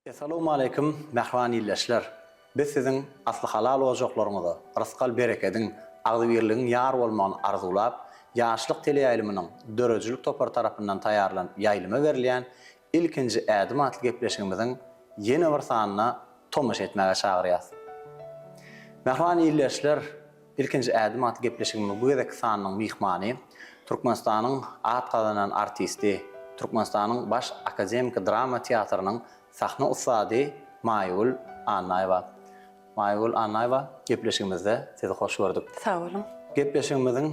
Essalawmaleýkim mähriban ildeşler! Biz siziň asly halal ojaklaryňyza rysgal-berekediň, agzybirligiň ýar bolmagyny arzuwlap, Ýaşlyk teleýaýlymynyň döredijilik topary tarapyndan taýýarlanyp ýaýlyma berilýän Ilkinji ädim atly gepleşigimiziň ýene bir sanyna tomaşa etmäge çagyrýas. Mähriban ildeşler, Ilkinji ädim atly gepleşigimiziň bu gezekki sanynyň myhmany Türkmenistanyň at gazanan artisti, Türkmenistanyň Baş akademiki drama teatrynyň sahna ussady Maýagül Annaýewa. Maýagül Annaýewa, gepleşigimizde sizi hoş gördük. Sag boluň. Gepleşigimiziň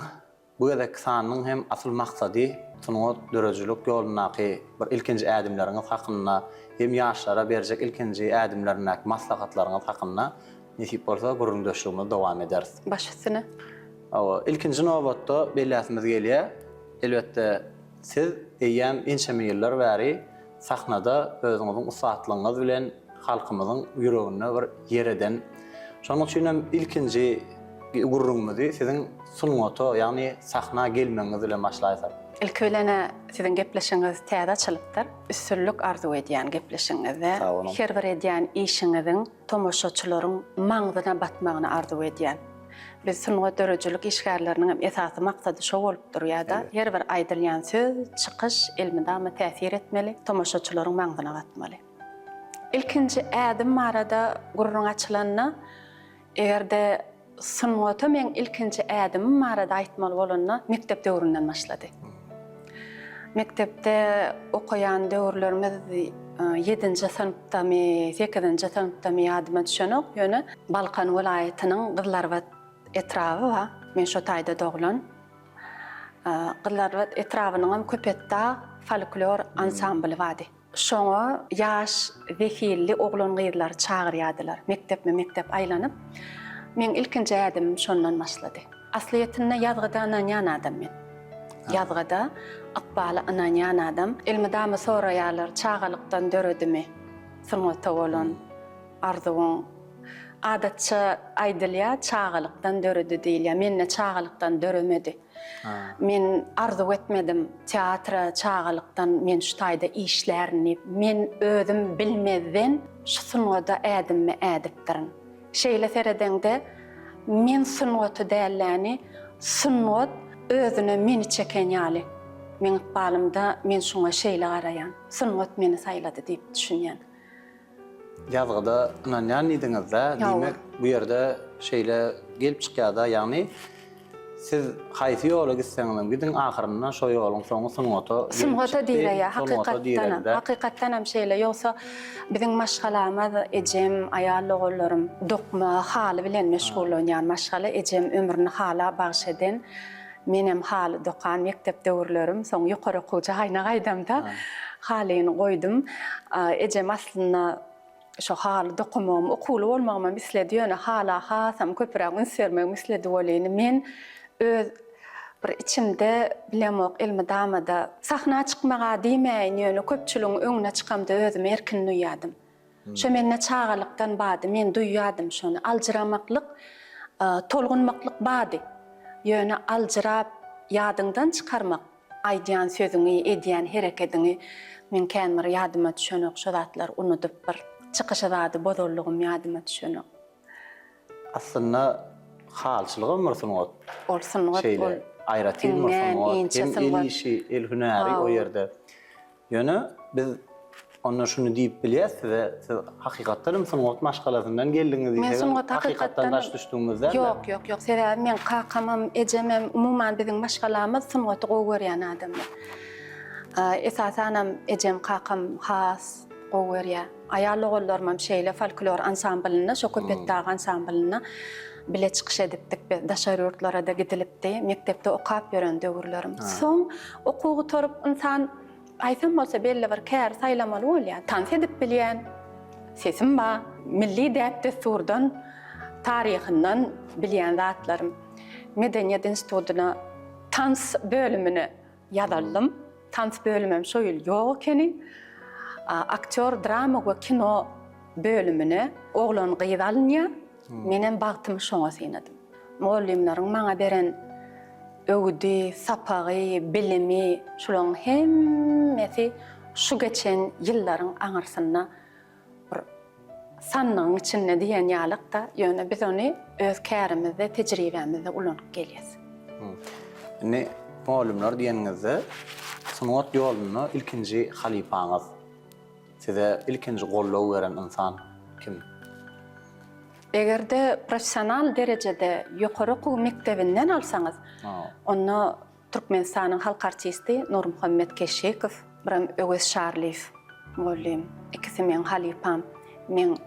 Bu gezekki sanynyň hem asyl maksady sungat, döredijilik ýolundaky bir ilkinji ädimleriňiz hakynda hem ýaşlara berjek ilkinji ädimlerindäki maslahatlaryňyz hakynda nesip bolsa gürrüňdeşligimizi dowam ederis. Baş üstüne. Hawa, ilkinji nobatda belläsimiz gelýär, elbetde siz eýýäm ençeme ýyllar bäri sahnada özüňiziň ussatlygyňyz bilen halkymyzyň ýüreginde bir ýer eden. Şonuň üçin hem ilkinji gürrüňimizi siziň sungata, ýagny sahna gelmegiňiz bilen başlaýsak. Ilki bilen-ä siziň gepleşigiňiz täze açylypdyr. Üstünlik arzuw edýän gepleşigiňizde. Sag boluň. Her bir edýän işiňiziň tomaşaçylaryň maňzyna batmagyny arzuw edýän. Biz sungat döredijilik işgärleriniň hem esasy maksady şo bolup durýar-da. Her bir aýdylýan söz, çykyş elmydama täsir etmeli, tomaşaçylaryň maňzyna batmaly. Ilkinji ädim barada gürrüň açylanda, eger-de sungata meň ilkinji ädimim barada aýtmaly bolanda, mekdep döwründen başlady. Mekdepde okaýan döwürlerimiz ýedinji synpdamy, sekizinji synpdamy ýadyma düşenok, ýöne Balkan welaýatynyň Gyzylarbat etraby bar, men şo taýda doglan. Gyzylarbat etrabynyňam Köpetdag folklor ansambly bardy. Şoňa ýaş, zehinli oglan-gyzlary çagyrýardylar. Mekdepme-mekdep aýlanyp, meň ilkinji ädimim şondan başlady. Aslyýetinde ýazgyda ynanýan adam men. Ýazgyda, ykbala ynanýan adam. Elmydama soraýarlar, çagalykdan döredimi sungata bolan arzuwyň? Adatça aýdylýar, çagalykdan döredi diýilýär. Mende çagalykdan döremedi. Men arzuw etmedim teatra çagalykdan men şu taýda işlärin diýip. Men özüm bilmezden şu sungada ädimimi ädipdirin. Şeýle seredeňde men sungaty dälläni sungat özüne meni çeken ýaly. Meň ykbalymda men şuňa şeýle garaýan. Sungat meni saýlady diýip düşünýän. Ýazgyda ynanýan diýdiňiz-dä, diýmek, bu ýerde şeýle gelip çykýar-da, ýagny siz haýsy ýola gitseňizem gidiň, ahyrynda şo ýoluň soňy sungata gelip çykdy, Sungata direýär, sungata hakykatdanam, diredi-dä. hakykatdanam şeýle, ýogsa biziň maşgalamyz, ejem, aýal doganlarym dokma, haly bilen meşgullanýan maşgala, ejem ömrüni hala bagyş eden, Menem haly dokan mekdep döwürlerim, soň ýokary okuw jaýyna gaýdamda halyny goýdum. Ejem aslynda şo haly dokamagym, okuwly bolmagymam isledi, ýöne hala hasam köpräk üns bermegimi isledi welin, men öz bir içimde bilemok elmydama-da sahna çykmaga diýmäýin, ýöne köpçüligiň öňüne çykamda özümi erkin duýýardym. Şo mende çagalykdan bardy, men duýýardym şony. Aljyramaklyk, tolgunmaklyk bardy. Ýöne aljyrap, ýadyňdan çykarmak, aýdýan sözüňi, edýän herekediňi meň kän bir ýadyma düşenok, şo zatlary unudyp bir çykyşy zady bozanlygym ýadyma düşenok. Aslynda halyçylygam bir sungat. Ol sungat, ol Şeýle aýratyn bir iňňän sungat, inçe hem el sungat. işi, el hünäri o Hawa. ýerde. Ýöne biz onda şuny diýip bilýäs size, siz hakykatdan hem sungat maşgalasyndan geldiňiz Men diýsegem, sungat hakykatdan hakykatdan daş düşdüňiz dälmi? Ýok, ýok, ýok. Sebäbi meň kakamam, ejemem, umuman biziň maşgalamyz sungaty gowy görýän adamlar. Esasanam ejem, kakam has gowy görýär. Aýal doganlarymam şeýle folklor ansamblynda, şo Köpetdag ansamblynda bile çykyş edipdik biz. Daşary ýurtlara-da gidilipdi. Mekdepde okap ýören döwürlerim. Soň okuw gutaryp ynsan haýsam bolsa belli bir käri saýlamaly bolýar. Tans edip bilýän, sesim bar, milli däp-dessurdan, taryhyndan bilýän zatlarym. Medeniýet institutyna tans bölümine Ýazaldym. Tans bölümem şo ýyl ýok ekeni. Aktýor drama we kino bölümine oglan-gyz alynýar. Menem bagtymy şoňa synadym. Mugallymlaryň maňa beren öwüdi, sapagy, bilimi, şularyň hemmesi şu geçen ýyllaryň aňyrsynda. sandygyň içinde diýen ýalyk-da, ýöne biz ony öz kärimizde, tejribämizde ulanyp gelýäs. Indi mugallymlar diýeniňizde, sungat ýolunda ilkinji halypaňyz, size ilkinji goldaw beren ynsan kim? Eger-de professional derejede ýokary okuw mekdebinden alsaňyz, onda Türkmenistanyň halk artisti Nurmuhammet Keşşikow, birem Öwez Şarlyýew mugallym. Ikisi meň halypam. Meň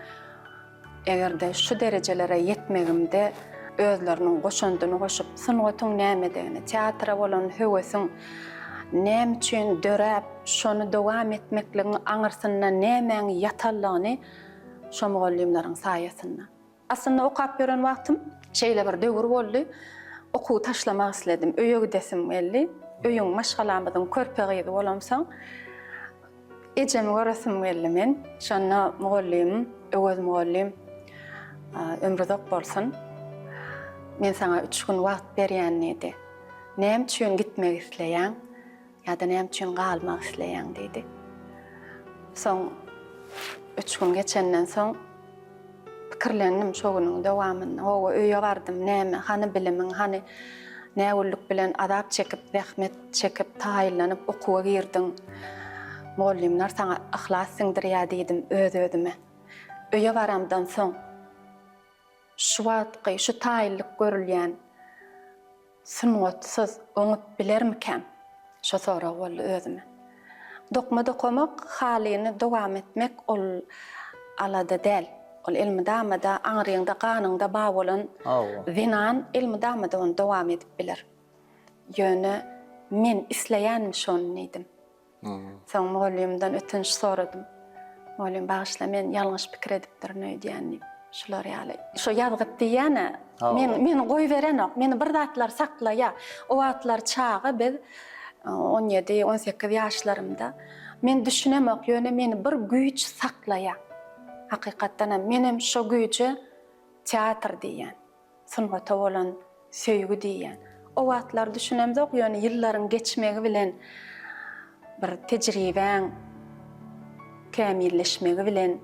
eger-de şu derejelere ýetmegimde özleriniň goşandyny goşup, sungatyň nämedigini, teatra bolan höwesiň näme üçin döräp, şony dowam etmekligiň aňyrsynda nämäň ýatanlygyny şo mugallymlaryň saýasynda. Aslynda okap ýören wagtym şeýle bir döwür boldy. Okuwy taşlamak isledim. Öýe gidesim geldi. Öýüň, maşgalamyzyň körpe gyzy bolamsoň, ejemi göresim geldi men. Şonda mugallymym, Öwez mugallym, Ömri uzak bolsun, men saňa üç gün wagt berýän diýdi. Näme üçin gitmek isleýäň? Ýa-da näme üçin galmak isleýäň diýdi. Soň üç gün geçenden soň pikirlendim şo günüň dowamynda. Hawa, öýe bardym, näme, hany bilimiň, hany nägünlük bilen azap çekip, zähmet çekip, taýynlanyp okuwa girdiň. Mugallymlar saňa yhlas siňdirýär diýdim öz-özüme. Öýe baramdan soň şu wagtky, şu taýynlyk görülýän Sungatsyz oňup bilermikäm? Şo sorag boldy özüme. Dokma dokamak, halyny dowam etmek ol alada däl. Ol elmydama-da aňryňda, ganyňda bar bolan zenan elmydama-da ony dowam edip biler. Ýöne men isleýänmi şony diýdim. Soň mugallymdan ötünç soradym. Mugallym bagyşla men ýalňyş pikir edipdirin öýdýän diýip. Şular ýaly. Şo ýazgyt diýýän-ä, men meni goýberenok. Meni bir zatlar saklaýar. O wagtlar çaga biz 17, 18 ýaşlarymda. Men düşünemok, ýöne meni bir güýç saklaýar. Hakykatdanam menem şo güýje teatr diýýän. Sungata bolan söýgi diýýän. O wagtlar düşünemzok, ýöne ýyllaryň geçmegi bilen bir tejribäň kämilleşmegi bilen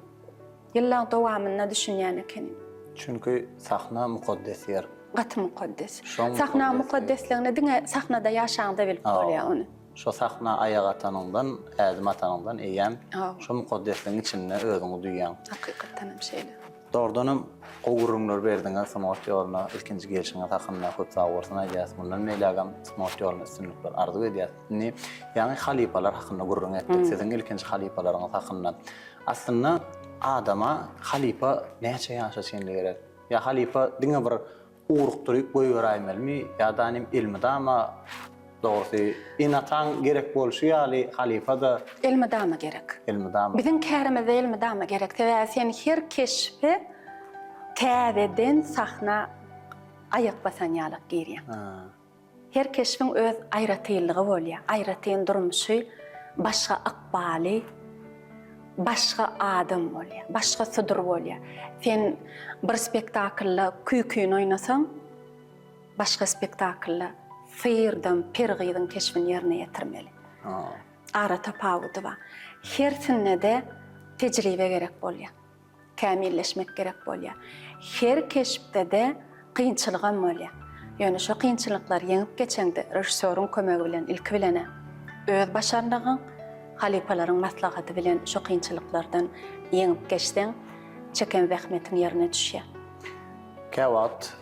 ýyllaň dowamynda düşünýän ekenim. Çünki sahna mukaddes ýer. Gaty mukaddes. Sahnaň mukaddesligini diňe sahnada ýaşaňda bilip bolýar ony. Şo sahna aýak atanyňdan, ädim atanyňdan eýýäm şo mukaddesligiň içinde özüňi duýýaň. Hakykatdanam şeýle. Dogrudanam gowy gürrüňler berdiňiz sungat ýoluna ilkinji gelşiňiz hakynda köp sag bolsun aýdýas mundan beýlägem sungat ýolunda üstünlikler arzuw edýäs. Indi ýaňy halypalar hakynda gürrüň etdik siziň ilkinji halypalaryňyz hakynda. Aslynda adama halypa näçe ýaşa çenli gerek? Ýa halypa diňe bir Ugrukdyryp goýberäýmelimi ýa-da inim elmydama dogrusy ene-ataň gerek bolşy ýaly halypa-da. Elmydama gerek. Elmydama. Biziň kärimizde elmydama gerek. Sebäbi sen her keşbe täzeden sahna aýak basan ýalak girýäň. Her keşbiň öz aýratynlygy bolýar, aýratyn durmuşy, başga ykbaly, başga adam bolýar, başga sudur bolýar. Sen bir spektaklda küýküni oýnasaň, başga spektaklda syrdam peri gyzyň keşbini ýerine ýetirmeli. Ara tapawudy bar. Hersinde-de tejribe gerek bolýar. Kämilleşmek gerek bolýar. Her keşpde-de kynçylygam bolýar. Ýöne şo kynçylyklary ýeňip geçeňde, režissýoryň kömegi bilen ilki bilen-ä öz başarnygyň, halypalaryň maslahaty bilen şo kynçylyklardan ýeňip geçseň, çeken zähmetiň ýerine düşýär. Käwagt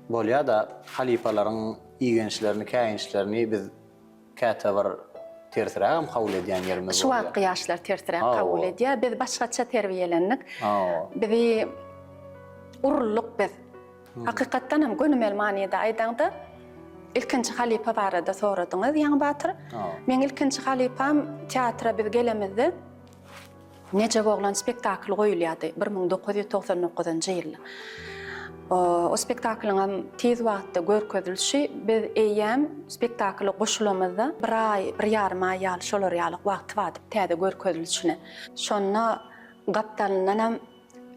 bolýar-da, halypalaryň igençlerini, käýinçlerini biz Käte bir tersirägem kabul edýän ýerimiz bolýar. Şu wagtky ýaşlar tersiräk kabul edýär. Biz başgaça terbiýelendik. Bizi uruldyk biz. Hakykatdan hem gönümel manyda aýdaňda, ilkinji halypa barada soradyňyz, Ýaňy batyr. Meň ilkinji halypam teatra biz gelemizde, Nejep oglan spektakly goýulýardy 1999-njy ýylda. O spektaklyňam tiz wagtda görkezilişi, biz eýýäm spektakla goşulamyzda bir aý, bir ýarym aý ýaly şolar ýaly wagty bardy täze görkezilişine. Şonda gapdalyndanam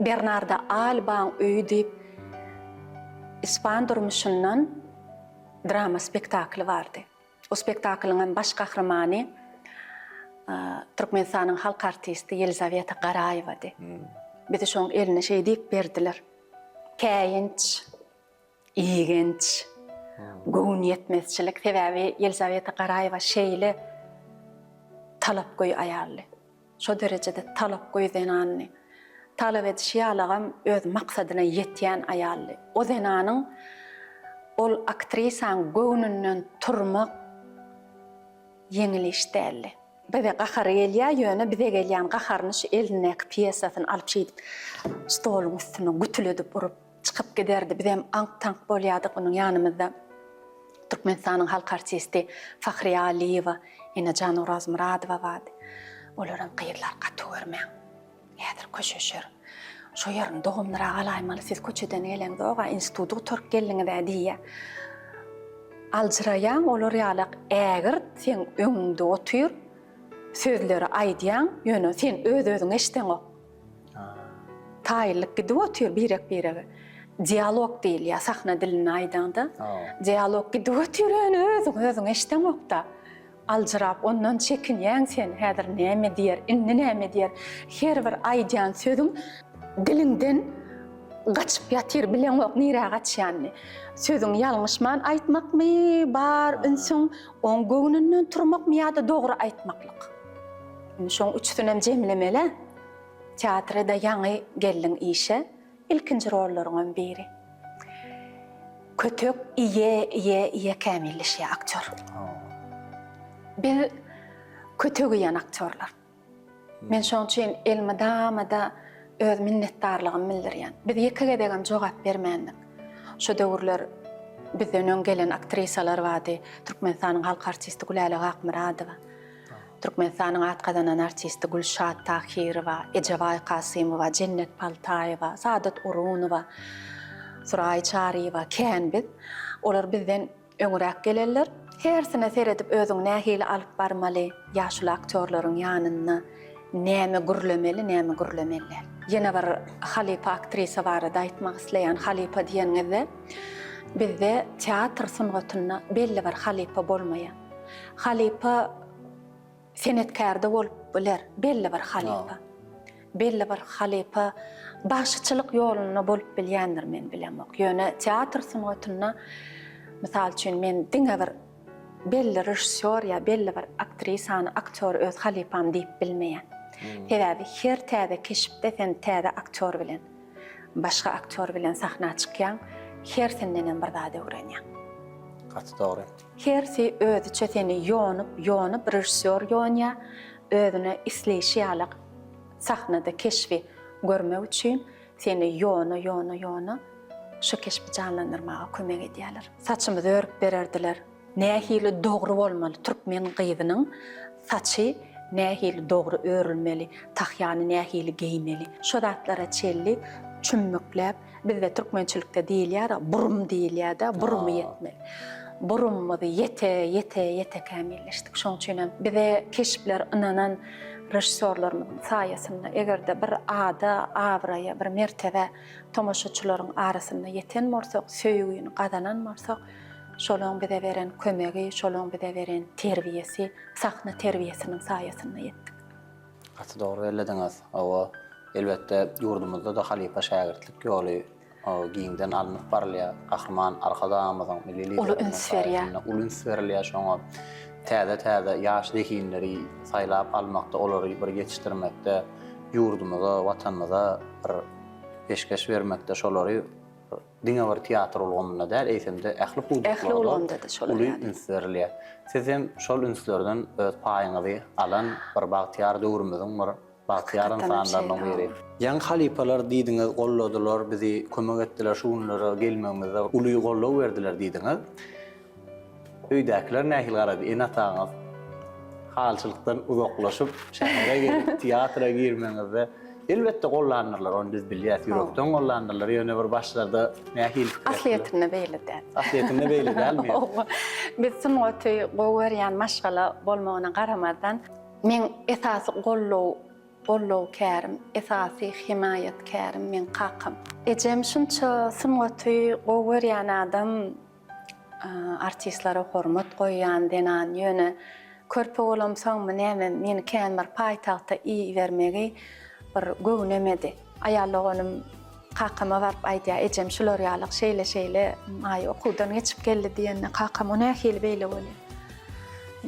Bernarda Albaň öýi diýip ispan durmuşyndan drama spektakly bardy. O spektaklyň hem baş gahrymany Türkmenistanyň halk artisti Ýelizaweta Garaýewady. Bizi şoň eline şeý diýip berdiler. Käýinç, igenç, göwünýetmezçilik, sebäbi Ýelizaweta Garaýewa şeýle talapgöý aýaldy. Şo derejede talapgöý zenandy. Talap edişi ýalagam öz maksadyna ýetýän aýaldy. O zenanyň, ol aktrisaň göwnünden turmak ýeňil iş däldi. Bize gahary gelýär, ýöne bize gelýän gaharyny şu elindäki pýesasyny alyp şeýdip stoluň üstüne gütüledip urup çykyp giderdi. Bizem aňk-taňk bolýardyk onuň ýanymyzda Türkmenistanyň halk artisti Fahriýa Alyýewa, Enejan Orazmyradowa bardy. Olaram gyzlar gaty görmäň. Häzir köşeşer. Şo ýerini dogumlyrak alaýmaly, siz köçeden geleňzog-a, instituty gutaryp geldiňiz-ä diýýär. Aljyraýaň, olar ýalak ägirt seň öňüňde otyr, sözleri aýdýaň, ýöne sen öz-özüňi eşdeňok. Taýynlyk gidip otyr birek-birege. Dialog diýilýär sahna dilinde aýdaňda. Dialog gidip otyr, ýöne özüňi özüň eşdeňok-da. Aljyrap ondan çekinýäň sen häzir näme diýer indi näme diýer her bir aýdýan sözüň diliňden gaçyp ýatyr bileňok nirä gaçýanyny sözüň ýalňyşman aýtmakmy bar ünsüň oň göwnünden turmakmy ýa-da dogry aýtmaklyk indi şoň üçüsinem jemlemeli teatrada ýaňy geldiň işe Ilkinji rollaryňam biri. Kötek iýe iýe iýe kämilleşýär aktýor. Biz kötek iýen aktýorlar. Men şoň üçin elmydama-da öz minnetdarlygymy bildirýän. Biz ýeke gezegem jogap bermändik. Şo döwürler bizden öň gelen aktrisalar bardy. Türkmenistanyň halk artisti Gülälek Akmyradowa. Türkmenistanyň at gazanan artisti Gülşat Tahyrowa, Ejebaý Kasymowa, Jennet Paltaýewa, Sadat Orunowa, Suraý Çaryýewa kän biz. Olar bizden öňräk gelenler. Hersine seredip özüňi nähili alyp barmaly, ýaşuly aktýorlaryň ýanynda näme gürlemeli, näme gürlemeli däl. Ýene bir halypa aktrisa barada aýtmak isleýän. Halypa diýeniňizde bizde teatr sungatynda belli bir halypa bolmaýar. Halypa senetkärde bolup biler, belli bir halypa. Belli bir halypa bagşyçylyk ýolunda bolup bilýändir men bilemok. Ýöne teatr sungatynda mysal üçin men diňe bir belli režissýor ýa belli bir aktrisany, aktýory öz halypam diýip bilmeýän. Sebäbi her täze keşpde sen täze aktýor bilen Başga aktýor bilen sahna çykýaň, hersindenem bir zat öwrenýäň. Gaty dogry. Hersi özüçe seni ýonup, ýonup režissýor ýonýar, özüne isleýşi ýaly sahnada keşbi görmek üçin seni ýona, ýona, ýona şo keşbi janlandyrmaga kömek edýärler. Saçymyzy örüp bererdiler. Nähili dogry bolmaly türkmen gyzynyň saçy nähili dogry örülmeli tahýany nähili geýmeli şo zatlara çenli çümmükläp bizde türkmençilikde diýilýär burum diýilýärde burumy ýetmeli burumymyzy ýete ýete ýete kämilleşdik şoň üçinem bize keşpler ynanan režissýorlarymyzyň saýasynda egerde bir ada abraýa bir mertebä tomaşaçylaryň arasynda ýeten bolsak söýgüni gazanan bolsak Şolaň bize beren kömegi, şolaň bize beren terbiýesi, sahna terbiýesiniň saýasynda ýetdik. Gaty dogry bellediňiz. Hawa, elbetde, ýurdumyzda-da halypa-şägirtlik ýoly giňden alnyp barylýar. Gahryman Arkadagymyzyň, Milli Liderimiziň saýasynda uly üns berilýär şoňa. Täze-täze ýaş zehinleri saýlap almakda, olary bir ýetişdirmekde, ýurdumyza, Watanymyza bir peşgeş bermekde şolary Diňe bir teatr ulgamynda däl, eýsem-de ähli pudaklarda uly üns berilýär. Siz hem şol ünslerden öz paýyňyzy alan bir bagtyýar döwrümiziň bir bagtyýar ynsanlarynyň biri. Ýaňy halypalar diýdiňiz, golladylar bizi, kömek etdiler, şu günlere gelmegimizde uly goldaw berdiler diýdiňiz. Öýdäkiler nähili garady? Ene-ataňyz halyçylykdan uzaklaşyp, şähere gelip, teatra girmegiňizde, elbetde, gollandyrlar, ony biz bilýäs, ýürekden gollandyrlar, ýöne bir başlarda nähili pikir etdiler? Aslyýetinde beýle däl. Aslyýetinde beýle dälmi? Hawa. Biz sungaty gowy görýän maşgala bolmagyna garamazdan, meň esasy goldaw Gollawkärim, esasy hemaýatkärim meň kakam. Ejem şunça sungaty gowy görýän adam, artistlere hormat goýýan zenan, ýöne körpe bolamsoňmy näme meni kän bir paýtagta ibermegi bir göwnemedi. Aýal doganym kakama baryp aýdýar, ejem şular ýalyk şeýle-şeýle Maýa okuwdan geçip geldi diýende, kakam o nähili beýle bolýar?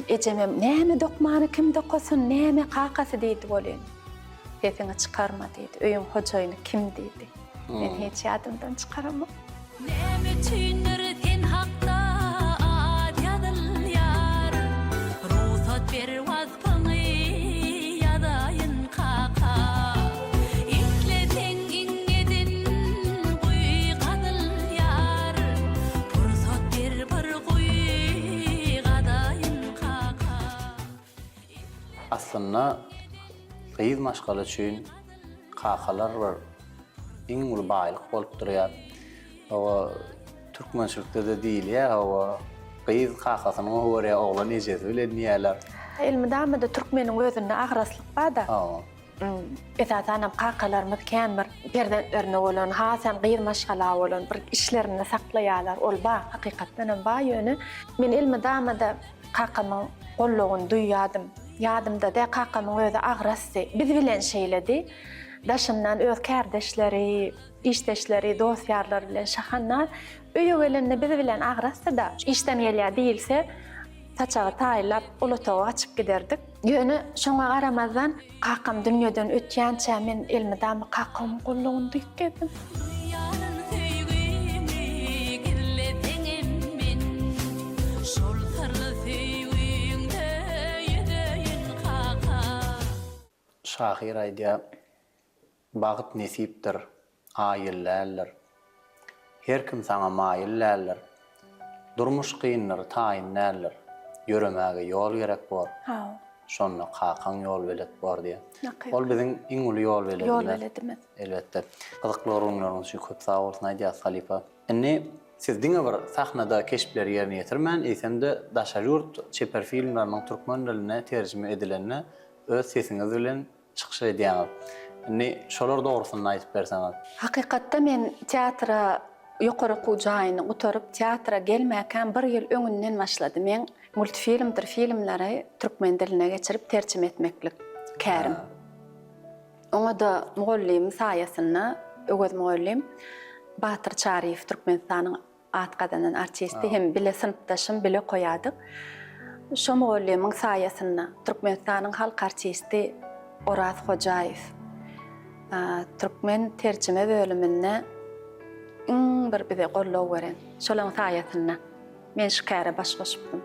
Ejemem näme dokmany kim dokasyn, näme kakasy diýdi welin, sesiňi çykarma diýdi, öýüň hojaýyny kim diýdi. Men hiç ýadymdan çykaramok. Näme üçindir sen hakda az ýazylýar Rugsat ber waspyňy ýazaýyn kaka Isleseň iňňeden guýy gazylýar Pursat ber bir guýy gazaýyn kaka Aslynda gyz maşgala üçin kakalar bir iň uly baýlyk bolup durýar. Hawa, türkmençilikde-de diýilýär, hawa, gyz kakasyny gowy görýär, oglan ejesi bilen diýýärler. Elmydama-da türkmeniň özünde agraslyk bar-da. Hawa. Esasanam kakalarymyz kän bir perzentlerine bolan, hasam gyz maşgala bolan bir işlerinde saklaýarlar. Ol bar, hakykatdanam bar ýöne men elmydama-da kakamyň goldawyny duýýardym. Ýadymda-da kakamyň özi agrasdy. Biz bilen şeýledi. Daşyndan öz kärdeşleri, işdeşleri, dost-ýarlary bilen şahandaz. Öýe gelende biz bilen agrasdy-da. Işden gelýär diýilse, saçagy taýynlap, ol otaga gaçyp giderdik. Ýöne şoňa garamazdan, kakam dünýeden ötýänçä men elmydama kakamyň goldawyny duýup gezdim. Duýýaryn söýgüňi gizleseňem men, Şol syrly söýgüňde ýüzeýin kaka. Şahyr aýdýar, Bagt nesipdir, aýyl däldir. Her kim saňa maýyl däldir. Durmuş kyndyr, taýyn däldir. Ýöremäge ýol gerek bor. Şonda kakaň ýolbelet bor diýýär. Ol biziň iň uly ýolbeledimiz. Ýolbeledimiz. Elbetde. Gyzykly gürrüňleriňiz üçin köp sag bolsun aýdýas halypa. Indi siz diňe bir sahnada keşpleri ýerine ýetirmän, eýsem-de daşary ýurt çeper filmleriniň türkmen diline terjime edilende öz sesiňiz bilen çykyş edýäňiz. Indi şolar dogrusynda aýdyp berseňiz. Hakykatda men teatra ýokary okuw jaýyny gutaryp teatra gelmäkäm bir ýyl öňünden başlady meň multfilmdir filmleri türkmen diline geçirip terjime etmeklik kärim. Oňa-da mugallymym saýasynda Öwez mugallym Batyr Çaryýew Türkmenistanyň At gazanan artisti hem bile synpdaşym, bile okaýardyk. Şo mugallymyň saýasynda Türkmenistanyň halk artisti Oraz Hojaýew türkmen terjime bölüminde iň bir bize goldaw beren, şolaň saýasynda men şu käre baş goşupdym.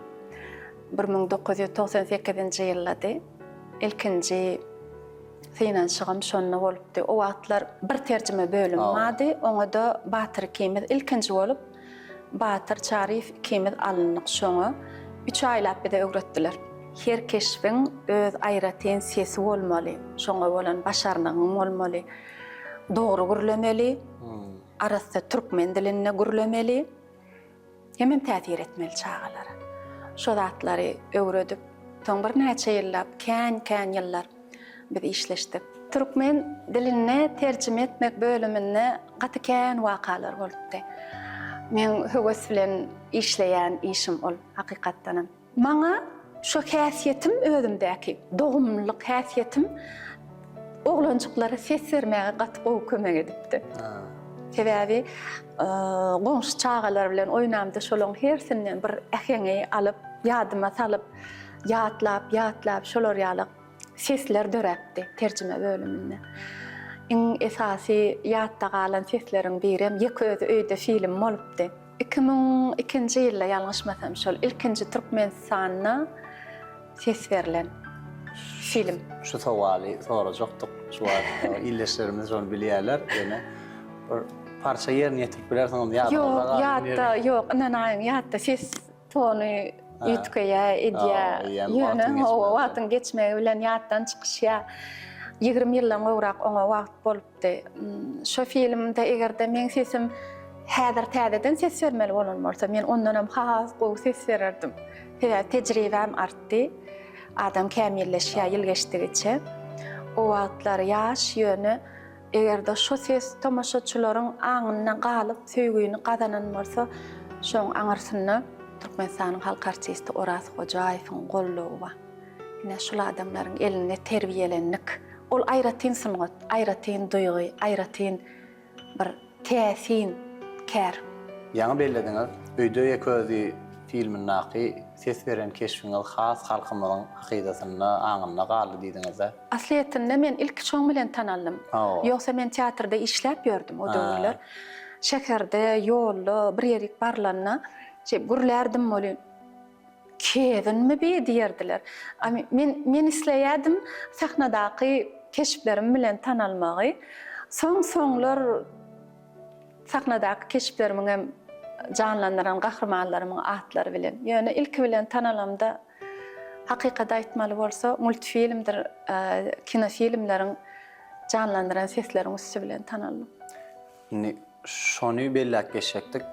1998-nji ýyldady. Ilkinji Synanyşygym şonda bolupdy. O wagtlar bir terjime bölümi bardy. Oňa-da Batyr ikimiz ilkinji bolup, Batyr Çaryýew ikimiz alyndyk şoňa. Üç aýlap bize öwretdiler. Her keşbiň öz aýratyn sesi bolmaly, şoňa bolan başarnygyň bolmaly. Dogry gürlemeli, arassa türkmen dilinde gürlemeli. Hemem täsir etmeli çagalara. Şo zatlary öwredip, soň birnäçe ýyllap, kän-kän ýyllar biz işleşdik. Türkmen diline terjime etmek bölüminde gaty kän wakalar bolupdy. Meň höwes bilen işleýän işim ol, hakykatdanam. Maňa şo häsiýetim özümdäki dogumlylyk häsiýetim oglanjyklara ses bermäge gaty gowy kömek edipdi. Sebäbi goňşy çagalar bilen oýnamda şolaň hersinden bir äheňi alyp, ýadyma salyp, ýatlap, ýatlap şolar ýaly sesler döräpdi terjime bölüminde. Iň esasy ýatda galan sesleriň birem Ýeke özi öýde filmi bolupdy. 2002-nji ýylda ýalňyşmasam şol ilkinji Türkmenistanda ses berlen film. Şu sowaly sorajakdyk şu wagt ildeşlerimiz şony bilýärler ýöne bir parça ýerine ýetirip bilersiňiz ýadyňyzda Ýok ýatda ýok ynanaýyň ýatda ses tony üýtgeýär edýär ýöne hawa wagtyň geçmegi bilen ýatdan çykyşýar 20 ýyldan gowrak oňa wagt bolup Bolupdy. Şo filmde eger-de meň sesim häzir täzeden ses bermeli bolan bolsa, men ondanam has gowy ses bererdim. Sebäbi tejribäm artdy. Adam kämilleşýär ýyl geçdigiçe. O wagtlar ýaş, ýöne eger-de şo ses tomaşaçylaryň aňynda galyp, söýgüni gazanan bolsa, şoň aňyrsynda Türkmenistanyň halk artisti Oraz Hojaýewiň goldawy bar. Ine, şul adamlaryň elinde terbiýelendik. Ol aýratyn sungat, aýratyn duýgy, aýratyn bir täsin kär. Ýaňy bellediňiz, Öýde ýeke özi filmindäki ses beren keşbiňiz has halkymyzyň hakydasynda, aňynda galdy diýdiňiz-dä. Aslyýetinde men ilki şoň bilen tanaldym. Ýogsa men teatrda işläp ýördüm o döwürler. Şäherde, ýolda, bir ýerik barlanda şeýdip gürlärdim welin, Kezinmi bi diýerdiler. A men men isleýärdim sahnadaky keşplerim bilen tanalmagy. Soň-soňlar sahnadaky keşplerimiň hem janlandyran gahrymanlarymyň atlary bilen. Ýöne ilki bilen tanalamda hakykaty aýtmaly bolsa multfilmdir kinofilmleriň janlandyran sesleriň üsti bilen tanaldym. Indi şony belläp geçjekdik.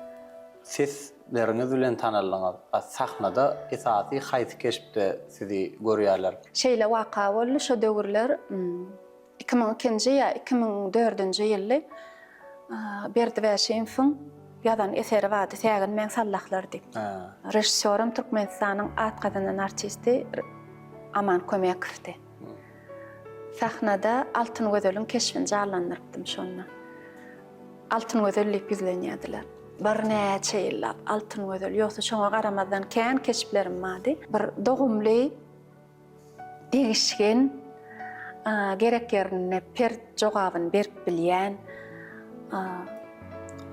Sesleriňiz bilen tanaldyňyz. A sahnada esasy haýsy keşpde sizi görýärler? Şeýle waka boldy, şo döwürler 2002-nji ýa 2004-nji ýyldy. Berdi Bäşimowyň ýazan eseri bardy, Säginmäň sallahlar diýip. Režissýoram Türkmenistanyň at gazanan artisti Aman Kömekowdy. Sahnada Altyngözeliň keşbini janlandyrypdym şonda. Altyngözel diýip ýüzlenýärdiler. Birnäçe ýyllap Altyngözel, ýogsa şoňa garamazdan kän keşplerim bardy. Bir dogumly, degişgen, gerek ýerinde pert jogabyny berip bilýän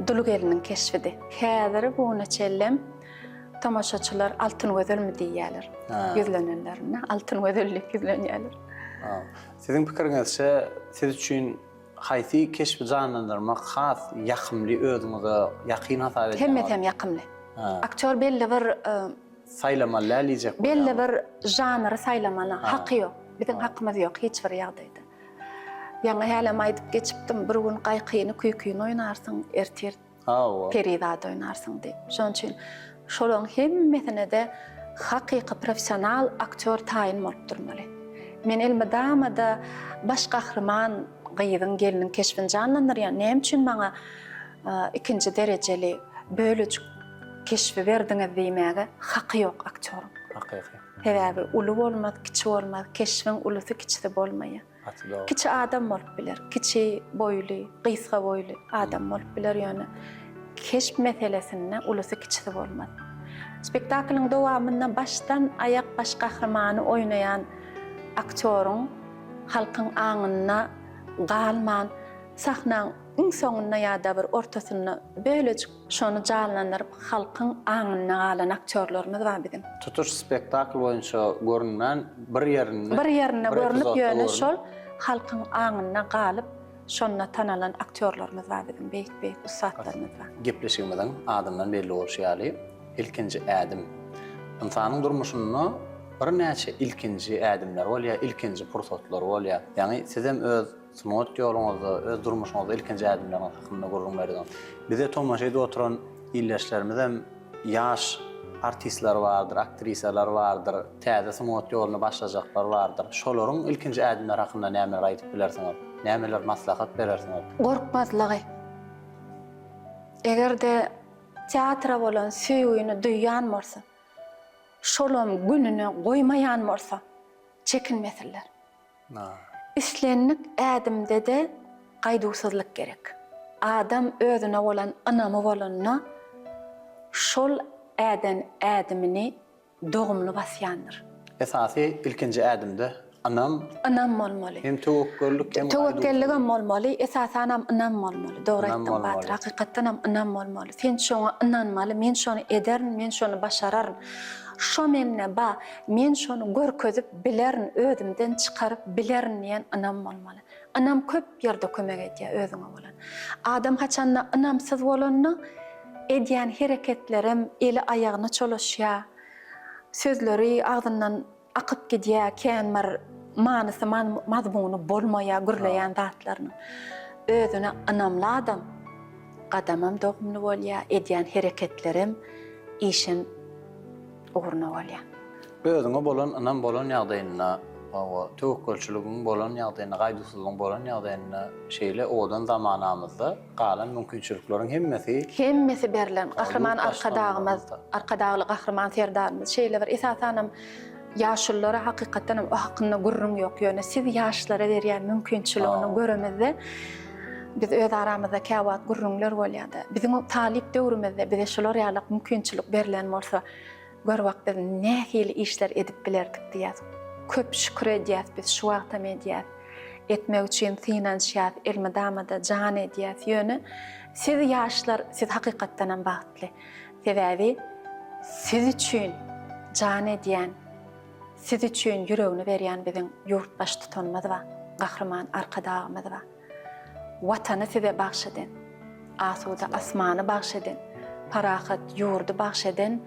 dul gelniň keşbidi. Häzir bu güne çenlem Tomaşaçylar Altyngözelmi diýýärler. Ýüzlenenlerinde Altyngözel diýip ýüzlenýärler. Siziň pikiriňizçe, siz üçin haýsy keşbi janlandyrmak has ýakymly, özüňize ýakyn hasap edýäňiz? Hemmesem ýakymly. Aktýor belli bir Saýlamaly däl diýjek bolýaňyz. Belli bir žanry saýlamaly haky ýok. Biziň hakymyz ýok hiç bir ýagdaýda. Ýaňy hälem aýdyp geçipdim, bir gün gaýkyny, küýkini oýnarsyň, ertir Hawa. Perizat oýnarsyň diýip. Şonuň üçin şolaryň hemmesine-de hakyky professional aktýor taýyn bolup durmaly. Men elmydama-da baş gahryman gyzyň, gelniň keşbini janlandyrýan. Näme üçin maňa ikinji derejeli bölejik keşbi berdiňiz diýmäge haky ýok aktýoryň. Hakyky. Sebäbi uly bolmaz, kiçi bolmaz, keşbiň ulusy-kiçisi bolmaýar. Gaty dogry. Kiçi adam bolup biler, kiçi boýly, gysga boýly adam bolup biler, ýöne keşp meselesinde ulusy-kiçisi bolmaz. Spektaklyň dowamynda başdan aýak baş gahrymany oýnaýan aktýoryň halkyň aňynda galman, sahnaň iň soňunda ýa-da bir ortasynda bölejik Şony janlandyryp halkyň aňynda galan aktýorlarymyz bar biziň. Tutuş spektakl boýunça görünmän bir ýerinde Bir ýerinde bir görünip epizodda ýöne görünip. şol halkyň aňynda galyp şonda tanalan aktýorlarymyz bar biziň beýik beýik ussatlarymyz bar. Gepleşigimiziň adyndan belli bolşy ýaly ilkinji ädim. Ynsanyň durmuşynda birnäçe ilkinji ädimler bolýar, ilkinji pursatlar bolýar. Ýagny sizem öz Sungat ýoluňyzda, öz durmuşyňyzda ilkinji ädimleriňiz hakynda gürrüň berdiňiz. Bize tomaşa edip oturan ildeşlerimizem ýaş artistler bardyr, aktrisalar bardyr, täze sungat ýoluna başlajaklar bardyr. Şolaryň ilkinji ädimleri hakynda nämeler aýdyp bilersiňiz? Nämeler maslahat berersiňiz? Gorkmazlygy. Eger-de teatra bolan söýgini duýýan bolsa, şolam gününe goýmaýan bolsa, çekinmesinler. Islendik ädimde-de gaýduwsyzlyk gerek. Adam özüne bolan ynamy bolanda, şol äden ädimini dogumly basýandyr. Esasy ilkinji ädimde ynam. Ynam bolmaly. Hem töwekgellik hem gaýduwsyzlyk. Töwekgelligem bolmaly, esasanam ynam bolmaly. Dogry aýtdyň Batyr, hakykatdanam ynam bolmaly. Sen şoňa ynanmaly, men şony ederin, men şony başararyn. Şo mende ba, men şony görkezip bilerin, özümden çykaryp bilerin diýen ynam bolmaly. Ynam köp ýerde kömek edýär özüňe bolan. Adam haçanda ynamsyz bolanda edýän hereketlerem eli-aýagyna çolaşýar, sözleri agzyndan akyp gidýär, kän bir manysy, mazmuny bolmaýar gürleýän zatlarynyň. Özüne ynamly adam gadamam dogumly bolýar, edýän hereketlerem, işem ugruna bolýar. Özüňe bolan ynam bolan ýagdaýynda, hawa, töwekgelçiligiň bolan ýagdaýynda, gaýduwsyzlygyň bolan ýagdaýynda şeýle owadan zamanamyzda galan mümkinçilikleriň hemmesi Hemmesi berlen. Gahryman Arkadagymyz, Arkadagly Gahryman Serdarymyz şeýle bir esasanam. Ýaşululara hakykatdan hem o hakynda gürrüň ýok. Ýöne siz ýaşlara berýän mümkinçiligini göremizde, biz öz aramyzda käwagt gürrüňler bolýar-da. Biziň talyp döwrümizde bize şular ýalak mümkinçilik berlen bolsa, gör bak biz nähili işler edip bilerdik diýýäs. Köp şükür edýäs biz şu wagtam edýäs. Etmek üçin synanyşýas, elmydama-da jan edýäs. Ýöne siz ýaşlar, siz hakykatdanam bagtly. Sebäbi siz üçin jan edýän, siz üçin ýüregini berýän biziň ýurt Baştutanymyz bar, Gahryman Arkadagymyz bar. Watany size bagş eden, asuda asmany bagş eden, parahat ýurdy bagş eden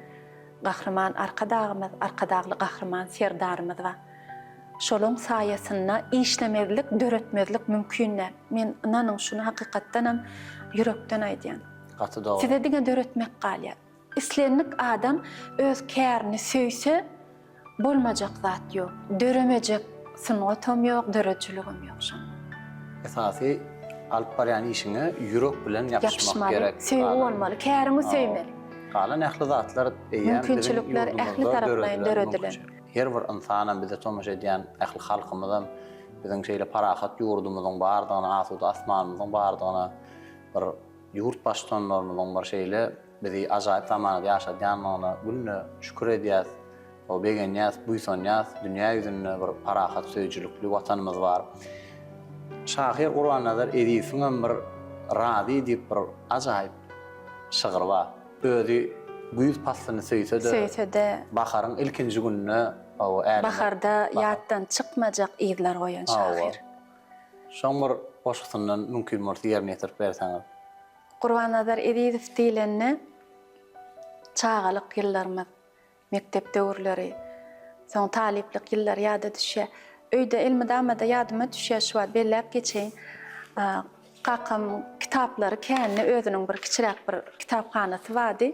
Gahryman Arkadagymyz, Arkadagly Gahryman Serdarymyz bar. Şolaň saýasynda işlemezlik, döretmezlik mümkin däl. Men ynanyň şuny hakykatdanam ýürekden aýdýan. Gaty dogry. Size diňe döretmek galýar. Islendik adam öz kärini söýse bolmajak zat ýok. Döremejek sungatam ýok, döredijiligem ýok şonda. Esasy alyp barýan işiňe ýürek bilen ýapyşmak gerek. Söýgi bolmaly, käriňi söýmeli. Galan ähli zatlar eýýäm biziň ýurdumyzda döredilen. Her bir ynsanam bize tomaşa edýän ähli halkymyzam biziň şeýle parahat ýurdumyzyň bardygyna, asuda asmanymyzyň bardygyna bir ýurt baştutanlarymyzyň bir şeýle bizi ajaýyp zamanada ýaşadýandygyna günde şükür edýäs, begenýäs, buýsanýas. Dünýä ýüzünde bir parahat söýüjilikli Watanymyz bar. Şahyr Gurbannazar Ezizowyňam bir Razy diýip bir ajaýyp şygry bar. Özi güýz paslyny söýse-de, Söýse-de. baharyň ilkinji gününe hawa, äleme. Baharda ýatdan çykmajak yzlar goýan şahyr. Hawa. Şoň bir goşgusyndan mümkin bolsa ýerine ýetirip berseňiz. Gurbannazar Ezizow diýlende, çagalyk ýyllarymyz, Mekdep döwürleri, soň talyplyk ýyllary ýada düşýär. Öýde elmydama-da ýadyma düşýär şu wagt belläp geçeýin. Kakam kitaplary kändi, özüniň bir kiçiräk bir kitaphanasy bardy.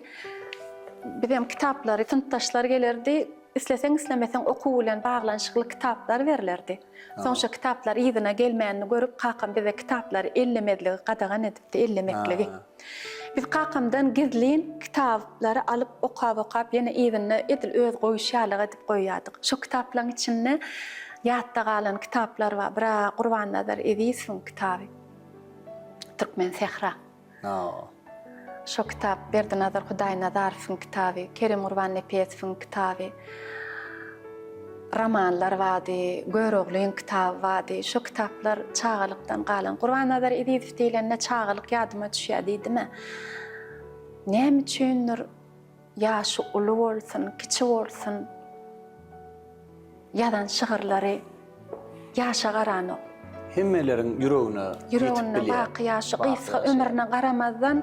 Bizem kitaplary synpdaşlar gelerdi, isleseň-islemeseň okuw bilen baglanyşykly kitaplar berlerdi. Soň şo kitaplar yzyna gelmänini görüp kakam bize kitaplary ellemezligi gadagan edipdi, ellemekligi. Biz kakamdan gizlin kitaplary alyp okap-okap ýene yzynda edil öz goýuşy ýalyk edip goýýardyk. Şo kitaplaryň içinde ýatda galan kitaplar bar. Bir-ä Gurbannazar Ezizowyň kitaby Türkmen sähra. Şo kitap Berdinazar Hudaýnazarowyň kitaby, Kerim Gurbannepesowyň kitaby. Romanlar bardy, Göroglyň kitaby bardy. Şo kitaplar çagalykdan galan. Gurbannazar Ezizow diýlende çagalyk ýadyma düşýär diýdim-ä. Näme üçindir ýaşy uly bolsun, kiçi bolsun, ýazan şygyrlary ýaşa garanok. Hemmeleriň ýüregine ýetip bilýär. Ýüreginde baky ýaşy gysga ömrüne garamazdan,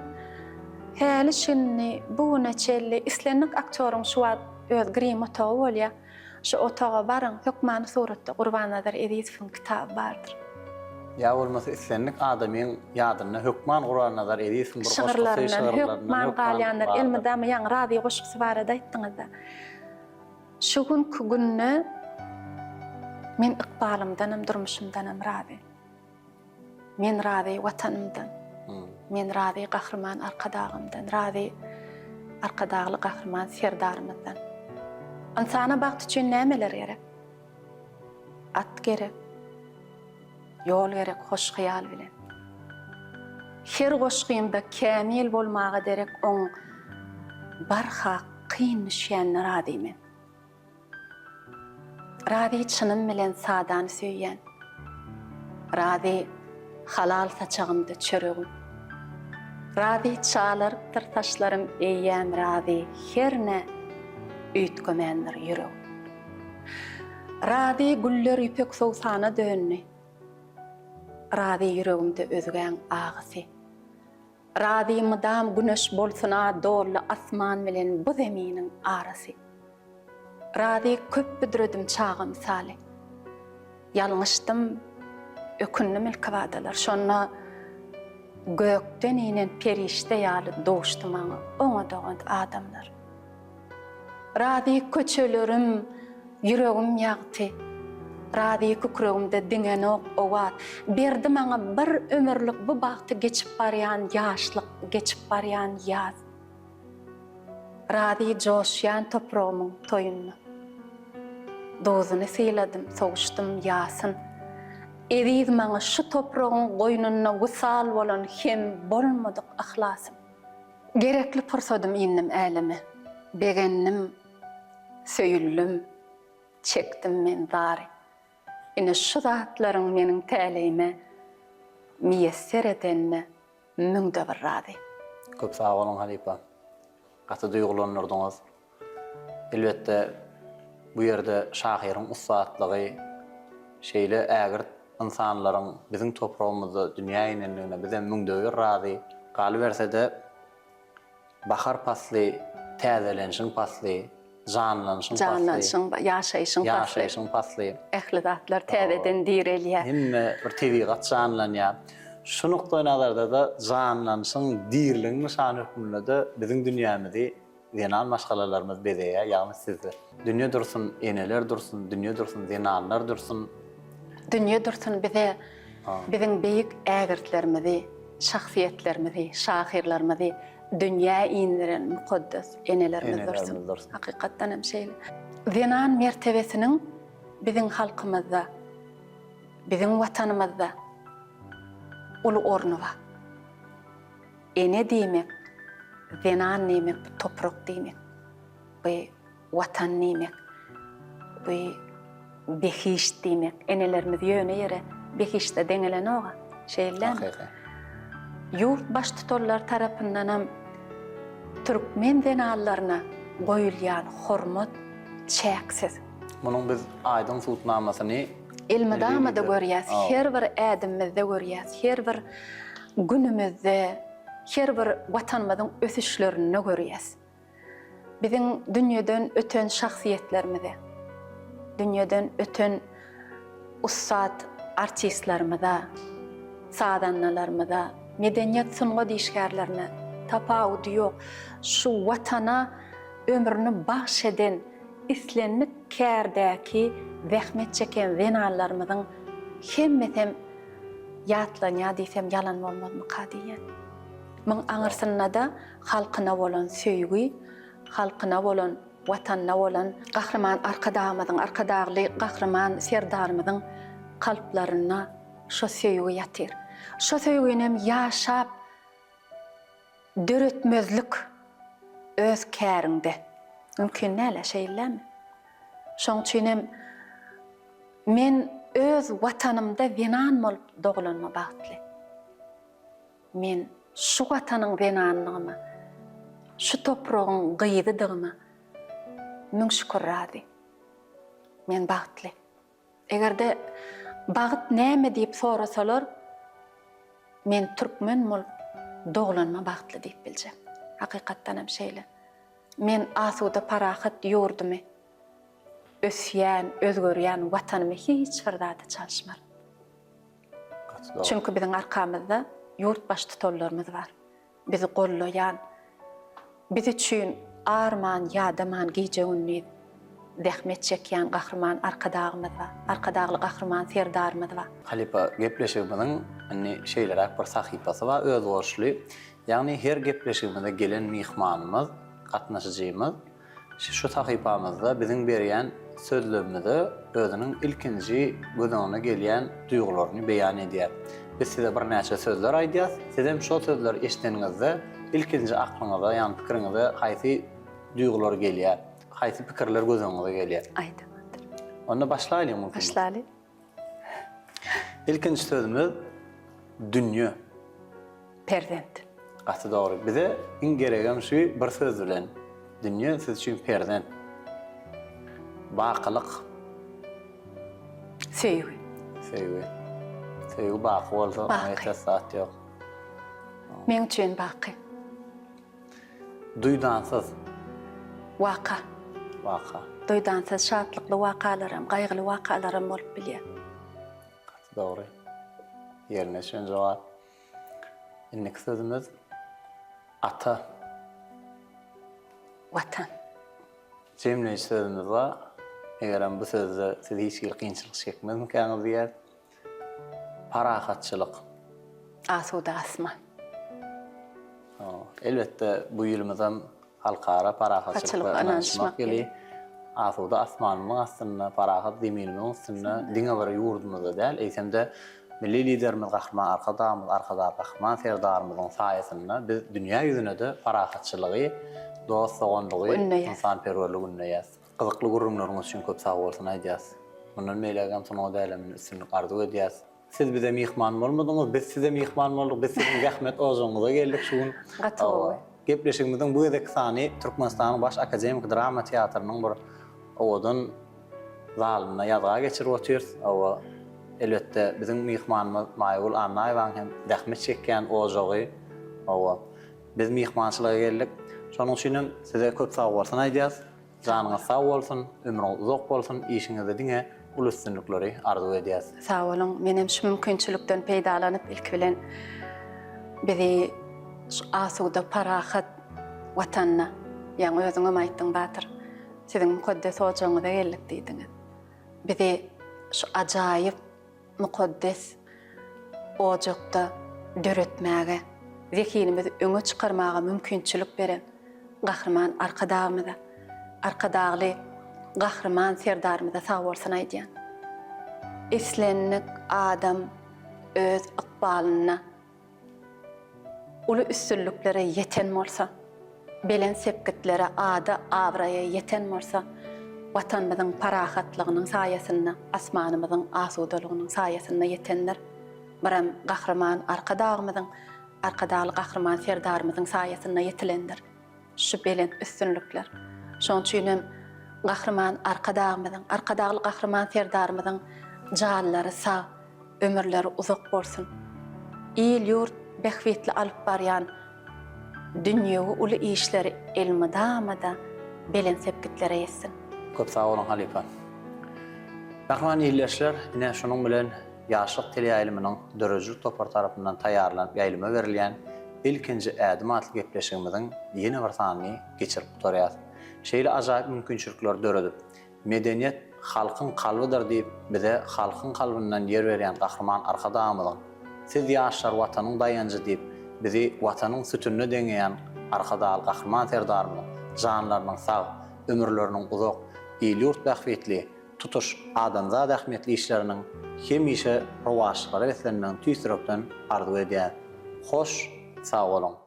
häli-şindi, bu güne çenli islendik aktýoryň şu wagt öz grim otagy bolýar. Şu otaga baryň, hökmany suratda Gurbannazar Ezizowyň kitaby bardyr. Ýa bolmasa islendik adamyň ýadynda hökman Gurbannazar Ezizowyň bir goşgusy, Şygyrlaryndan şygyrlaryndan hökman hökman galýandyr. bardyr. Elmydama ýaňy Razy goşgusy barada aýtdyňyz-da. Şu günki günde men ykbalymdanam, durmuşymdanam razy. Men razy Watanymdan. Men razy Gahryman Arkadagymdan, razy Arkadagly Gahryman Serdarymyzdan. Ynsana bagt üçin nämeler gerek? At gerek, ýol gerek hoş hyýal bilen. Her goşgymda kämil bolmaga derek oň barha kyn düşýänine razy men. Razy çynym bilen sadany söýýän. Razy halal saçagymda çöregim. Razy çalarypdyr saçlarym eýýäm razy herne üýtgemändir ýüregim. Razy güller ýüpek sowsana döndi. Razy ýüregimde özgäň agysy. Razy mydam güneş bolsuna doldy asman bilen bu zeminiň arasy. Razy köp büdredim çaga mysaly. Ýalňyşdym, ökündim ilkibadalar. Şonda gökden inen perişde ýaly duşdy maňa oňa-doňat adamlar. Razy köçelerim, ýüregim ýagty. Razy kükregimde diňenok owaz. Berdi maňa bir ömürlik bu bagty geçip barýan ýaşlyk, geçip barýan ýaz. Razy joşýan topragymyň toýunda. Duzuny syladym, sowuşdym ýasyn. Eziz maňa şu topragyň goýnunda wysal bolan hem bolmadyk yhlasym. Gerekli pursadym indim äleme. Begendim, söýüldim, çekdim men zary. Ine şu zatlaryň meniň täleýime miýesser edenine müňde bir razy. Köp sag boluň halypa. Gaty duýgulandyrdyňyz. Elbetde bu ýerde şahyryň ussatlygy şeýle ägirt ynsanlaryň biziň topragymyzda dünýä inendigine bizem müňde bir razy. Galyberse-de Bahar pasly täzelenişiň pasly, janlanyşyň pasly. Janlanyşyň, ýaşaýşyň pasly. Ýaşaýşyň pasly. Ähli zatlar täzeden direlýär. Hemme bir tebigat janlanýar. Şu nukdaýnazarda-da janlanyşyň, diriligiň nyşany hökmünde-de biziň dünýämizi zenan maşgalalarymyz bezeýär, ýagny sizler. Dünýe dursun, eneler dursun, dünýe dursun, zenanlar dursun. Dünýe dursun bize biziň beýik ägirtlerimizi, şahsyýetlerimizi, şahyrlarymyzy dünýä indiren mukaddes enelerimiz dursun. Hakykatdan hem şeýle. Zenan mertebesiniň biziň halkymyzda, biziň Watanymyzda uly orny bar. Ene diýmek, zenan diýmek bu toprak diýmek. Bu Watan diýmek, bu behişt diýmek. Enelerimiz ýöne ýere behişde deňelenok-a, şeýle dälmi? Hakyky. Ýurt baştutanlary tarapyndanam türkmen zenanlaryna goýulýan hormat çäksiz. Munuň biz aýdyň subutnamasyny Elmydama-da görýäs, her bir ädimimizde görýäs, her bir günümizde, her bir Watanymyzyň ösüşlerinde görýäs. Biziň dünýeden öten şahsyýetlerimize, dünýeden öten ussat artistlerimize, sazandalarymyza, medeniýet-sungat işgärlerine tapawudy ýok, şu Watana ömrüni bagş eden islendik kärdäki zähmet çeken zenanlarymyzyň hemmesem ýatlanýar diýsem ýalan bolmazmyka diýýän. Muň aňyrsynda-da halkyna bolan söýgi, halkyna bolan, Watanyna bolan Gahryman Arkadagymyzyň, Arkadagly Gahryman Serdarymyzyň kalplarynda şo söýgi ýatyr. Şo söýginem ýaşap döretmezlik öz käriňde mümkin däl-ä, şeýle dälmi? Şoň üçinem men öz Watanymda zenan bolup doglanyma bagtly. Men şu Watanyň zenanydygyma, şu topragyň gyzydygyma müň şükür razy. Men bagtly. Eger-de bagt näme diýip sorasalar, men türkmen bolup doglanyma bagtly diýip biljek. Hakykatdan hem şeýle. Men asuda parahat ýurdumy, ösýän, özgerýän Watanymy hiç bir zada çalyşmaryn. Çünki biziň arkamyzda ýurt baştutanlarymyz bar. Bizi gollaýan, biz üçin arman, ýadaman gije-gündiz zähmet çekýän Gahryman Arkadagymyz bar, Arkadagly Gahryman Serdarymyz bar. Halypa, gepleşigimiziň indi şeýleräk bir sahypasy bar, özboluşly. Ýagny her gepleşigimize gelen myhmanymyz, gatnaşyjymyz Şu sahypamyzda biziň berýän sözlemimize özüniň ilkinji göz öňüne gelýän duýgularyny beýan edýär. Biz size birnäçe sözler aýdýas, sizem şol sözleri eşideniňizde ilkinji aklyňyza, ýagny pikiriňize haýsy duýgular gelýär, haýsy pikirler göz öňüňize gelýär? Aýdyň Adyl. Onda başlaýlyň mümkin bolsa. Başlaly. Ilkinji sözümiz dünýe. Perzent. Gaty dogry. Bize iň geregem şu bir söz bilen. Dünýe siz üçin perzent. Bakylyk. Söýgi. Söýgi. Söýgi baky bolsa oňa ýetjek zat ýok. Meň üçin baky. Duýdansyz. Waka. Waka. Duýdansyz şatlykly wakalaram, gaýgyly wakalaram bolup bilýär. Gaty dogry. Ýerine düşen jogap. Indiki sözümiz ata. Watan. Jemleýji sözümiz bar. Egerem bu sözde siz hiç hili kynçylyk çekmezmikäňiz diýýäs. Parahatçylyk. Asuda asman. Elbetde, bu ýylymyzam Halkara parahatçylyk we ynanyşmak ýyly. Asuda asmanymyň astynda, parahat zeminimiziň üstünde diňe bir ýurdumyzda däl, eýsem-de, Milli Liderimiz Gahryman Arkadagymyz, Arkadag Gahryman Serdarymyzyň saýasynda biz dünýä ýüzüne-de parahatçylygy, dost-doganlygy, ynsanperwerligi ündeýäs. Gyzykly gürrüňleriňiz üçin köp sagbolsun aýdýas. Mundan beýlägem sungat äleminde üstünlik arzuw edýäs. Siz bize myhman bolmadyňyz, biz size myhman bolduk, biz siziň zähmet ojagyňyza geldik şu gün. Gaty gowy. Gepleşigimiziň bu gezekki sany Türkmenistanyň Baş akademiki drama teatrynyň bir owadan zalynda ýazga geçirip otyrys. Hawa, elbetde, biziň myhmanymyz Maýagül Annaýewanyň hem zähmet çekýän ojagy. Hawa, biz myhmançylyga geldik. Şonuň üçin hem size köp sagbolsun aýdýas. Janyňyz sag bolsun, ömrüňiz uzak bolsun, işiňizde diňe uly üstünlikleri arzuw edýäs. Sag boluň, menem şu mümkinçilikden peýdalanyp ilki bilen bizi şu asuda parahat Watanda, ýaňy özüňem aýtdyň Batyr, siziň mukaddes ojagyňyza geldik diýdiňiz. Bizi şu ajaýyp mukaddes ojakda döretmäge, zehinimizi öňe çykarmaga mümkinçilik beren Gahryman Arkadagymyza, Arkadagly Gahryman Serdarymyza sagbolsun aýdýan. Islendik adam öz ykbalynda uly üstünliklere ýeten bolsa, belent sepgitlere, ada, abraýa ýeten bolsa, Watanymyzyň parahatlygynyň saýasynda, asmanymyzyň asudalygynyň saýasynda ýetendir. Birem Gahryman Arkadagymyzyň, Arkadagly Gahryman Serdarymyzyň saýasynda ýetilendir şu belent üstünlikler. Şonuň üçin hem Gahryman Arkadagymyzyň, Arkadagly Gahryman Serdarymyzyň janlary sag, ömürleri uzak bolsun! Il-ýurt bähbitli alyp barýan dünýewi uly işleri elmydama-da belent sepgitlere ýetsin! Köp sag boluň halypa. Mähriban ildeşler, ine şunuň bilen Ýaşlyk teleýaýlymynyň döredijilik topary tarapyndan taýýarlanyp ýaýlyma berilýän Ilkinji ädim atly gepleşigimiziň ýene bir sanyny geçirip gutarýas. Şeýle ajaýyp mümkinçilikleri döredip, Medeniýet halkyň kalbydyr diýip, bize halkyň kalbyndan ýer berýän Gahryman Arkadagymyzyň, Siz ýaşlar Watanyň daýanjy diýip, bizi Watanyň sütünine deňeýän Arkadagly Gahryman Serdarymyzyň janlarynyň sag, ömürleriniň uzak, il-ýurt bähbitli, tutuş adamzat ähmiýetli işleriniň hemişe rowaçlyklara beslenmegini tüýs ýürekden arzuw edýäs. Hoş, sag boluň!